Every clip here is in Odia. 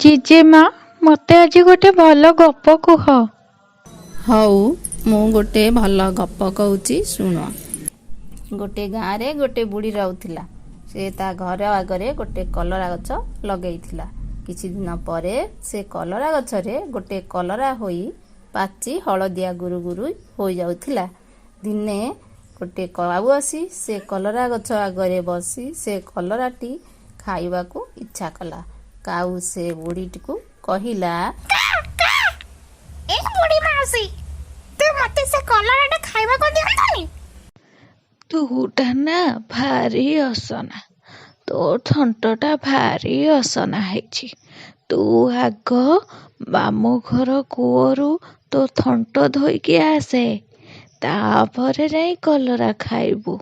ଜେଜେମା, ମୋତେ ଆଜି ଗୋଟେ ଭଲ ଗପ କୁହ। ହଉ, ମୁଁ ଗୋଟେ ଭଲ ଗପ କହୁଛି, ଶୁଣ। ଗୋଟେ ଗାଁରେ ଗୋଟେ ବୁଢ଼ୀ ରହୁଥିଲା। ସେ ତା ଘର ଆଗରେ ଗୋଟେ କଲରା ଗଛ ଲଗେଇଥିଲା। କିଛି ଦିନ ପରେ ସେ କଲରା ଗଛରେ ଗୋଟେ କଲରା ହୋଇ ପାଚି ହଳଦିଆ ଗୁରୁ ଗୁରୁ ହୋଇଯାଉଥିଲା। ଦିନେ ଗୋଟେ କାଉ ଆସି ସେ କଲରା ଗଛ ଆଗରେ ବସି ସେ କଲରାଟି ଖାଇବାକୁ ଇଚ୍ଛା କଲା। କାଉ ସେ ବୁଢ଼ୀଟିକୁ କହିଲା, ଏ ବୁଢ଼ୀ ମାଉସୀ, ତୁ ମତେ ସେ କଲରାଟା ଖାଇବାକୁ ଦିଅନ୍ତୁନି? ତୁଟା ନା ଭାରି ଅସନା, ତୋ ଥଣ୍ଟଟା ଭାରି ଅସନା ହେଇଛି। ତୁ ଆଗ ମାମୁଁ ଘର କୂଅରୁ ତୋ ଥଣ୍ଟ ଧୋଇକି ଆସେ, ତାପରେ ଯାଇ କଲରା ଖାଇବୁ।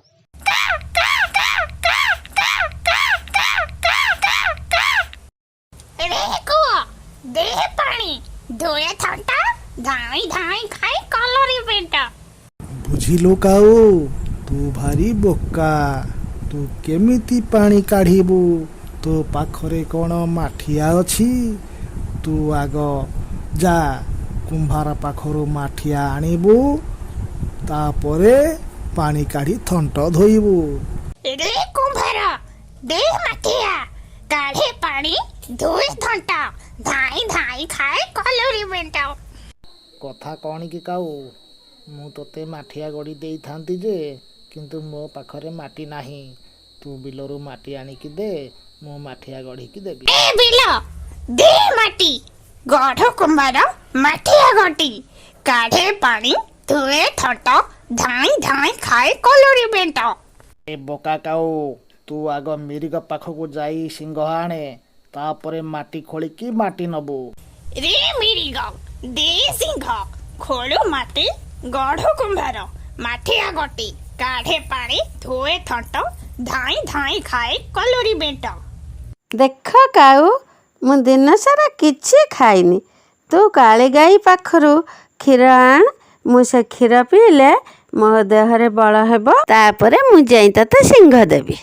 ରେ କୂଅ, ଦେ ପାଣି, ଧୋଏ ଥଣ୍ଟ, ଧାଇଁ ଧାଇଁ ଖାଇ କଲରି ପେଟ। ବୁଝିଲୁ କାଉ, ତୁ ଭାରି ବୋକା। ତୁ କେମିତି ପାଣି କାଢ଼ିବୁ? ତୋ ପାଖରେ କ'ଣ ମାଠିଆ ଅଛି? ତୁ ଆଗ ଯା, କୁମ୍ଭାର ପାଖରୁ ମାଠିଆ ଆଣିବୁ, ତାପରେ ପାଣି କାଢ଼ି ଥଣ୍ଟ ଧୋଇବୁ। ରେ କୁମ୍ଭାର, ଦେ ମାଠିଆ, କାଢ଼େ ପାଣି, ଧୋଏ ଥଣ୍ଟ, ଧାଇଁ ଧାଇଁ ଖାଏ କଲରି ବେଣ୍ଟ। କଥା କ'ଣ କି କାଉ, ମୁଁ ତୋତେ ମାଠିଆ ଗଢ଼ି ଦେଇଥାନ୍ତି ଯେ, କିନ୍ତୁ ମୋ ପାଖରେ ମାଟି ନାହିଁ। ତୁ ବିଲରୁ ମାଟି ଆଣିକି ଦେ, ମୁଁ ମାଠିଆ ଗଢ଼ିକି ଦେବି। ଏ ବିଲ, ଦେ ମାଟି, ଗଢୁ କୁମ୍ଭାର ମାଠିଆ ଗୋଟି, କାଢ଼େ ପାଣି, ଧୁଏ ଥଣ୍ଟ, ଧାଇଁ ଧାଇଁ ଖାଏ କଲରି ବେଣ୍ଟ। ଏ ବୋକା କାଉ, ତୁ ଆଗ ମିରିଗ ପାଖକୁ ଯାଇ ସିଂହ ଆଣେ, ତାପରେ ମାଟି ଖୋଳିକି ମାଟି ନବୁ। ରେ ମିରିଗ, ଦେ ସିଂହ, ଖୋଳୁ ମାଟି, ଗଢୁ କୁମ୍ଭାର ମାଠିଆ ଗୋଟି, କାଢ଼େ ପାଣି, ଧୁଏ ଥଣ୍ଟ, ଧାଇଁ ଧାଇଁ ଖାଏ କଲରି ବେଣ୍ଟ। ଦେଖ କାଉ, ମୁଁ ଦିନସାରା କିଛି ଖାଇନି। ତୁ କାଳୀଗାଈ ପାଖରୁ କ୍ଷୀର ଆଣ, ମୁଁ ସେ କ୍ଷୀର ପିଇଲେ ମୋ ଦେହରେ ବଳ ହେବ, ତାପରେ ମୁଁ ଯାଇ ତତେ ସିଂହ ଦେବି।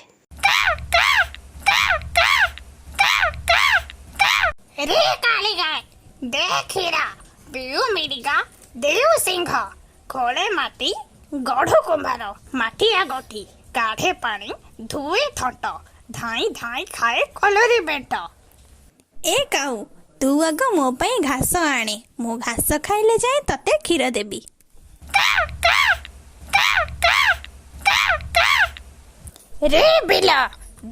ରେ କାଳି ଗାଈ, ଦେ କ୍ଷୀର, ପିଉ ମିରିଗ, ଦେଉ ସିଂହ, ଖୋଳେ ମାଟି, ଗଢୁ କୁମ୍ଭାର ମାଠିଆ ଗୋଟି, କାଢ଼େ ପାଣି, ଧୁଏ ଥଣ୍ଟ, ଧାଇଁ ଧାଇଁ ଖାଏ କଲରି ବେଣ୍ଟ। ଏ କାଉ, ତୁ ଆଗ ମୋ ପାଇଁ ଘାସ ଆଣେ, ମୁଁ ଘାସ ଖାଇଲେ ଯାଇ ତତେ କ୍ଷୀର ଦେବି। ରେ ବିଲ,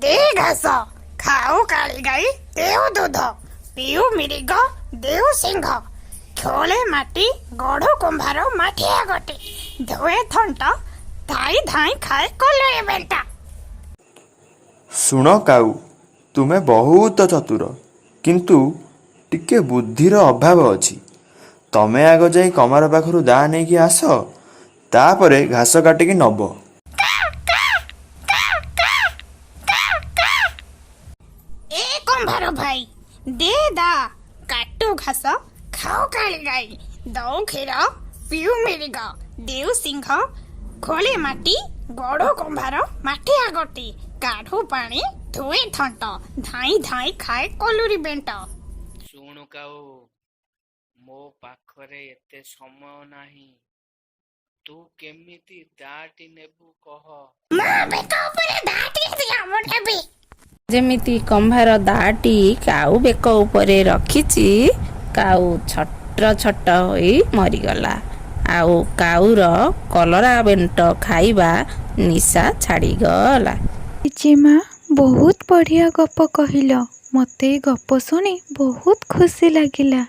ଦେ ଘାସ, ଖାଉ କାଳି ଗାଈ, ଦେଉ ଦୁଧ, ପିଉ ମିରିଗ, ଦେଉ ସିଂହ, ଖୋଳେ ମାଟି, ଗଢୁ କୁମ୍ଭାର ମାଠିଆ ଗୋଟି, ଧୁଏ ଥଣ୍ଟ, ଧାଇଁ ଧାଇଁ ଖାଏ କଲରି ବେଣ୍ଟ। ଶୁଣ କାଉ, ତୁମେ ବହୁତ ଚତୁର, କିନ୍ତୁ ଟିକେ ବୁଦ୍ଧିର ଅଭାବ ଅଛି। ତମେ ଆଗ ଯାଇ କମାର ପାଖରୁ ଦାଆ ନେଇକି ଆସ, ତାପରେ ଘାସ କାଟିକି ନବ। ଏ କୁମ୍ଭାର ଭାଇ, ଦେ ଦା, କାଟୁ ଘାସ, ଖାଉ କାଳି ଗାଈ, ଦଉ କ୍ଷୀର, ପିଉ ମିରିଗ, ଦେଉ ସିଂହ, ଖୋଳେ ମାଟି, ଗଢୁ କୁମ୍ଭାର ମାଠିଆ ଗୋଟି, କାଢୁ ପାଣି, ଧୁଏ ଥଣ୍ଟ, ଧାଇଁ ଧାଇଁ ଖାଏ କଲୁରି ବେଣ୍ଟ। ଶୁଣୁ କାଉ, ମୋ ପାଖରେ ଏତେ ସମୟ ନାହିଁ। ତୁ କେମିତି ଦାଆଟି ନେବୁ କହ। ମା ବେକ ଉପରେ ଦାଟିଏ ଦିଅ, ମୁଁ ନେବି। ଯେମିତି କମ୍ଭାର ଦାଆଟି କାଉ ବେକ ଉପରେ ରଖିଛି, କାଉ ଛଟ ଛଟ ହୋଇ ମରିଗଲା ଆଉ କାଉର କଲରା ବେଣ୍ଟ ଖାଇବା ନିଶା ଛାଡ଼ିଗଲା। ଜେଜେମା, ବହୁତ ବଢ଼ିଆ ଗପ କହିଲ। ମୋତେ ଏ ଗପ ଶୁଣି ବହୁତ ଖୁସି ଲାଗିଲା।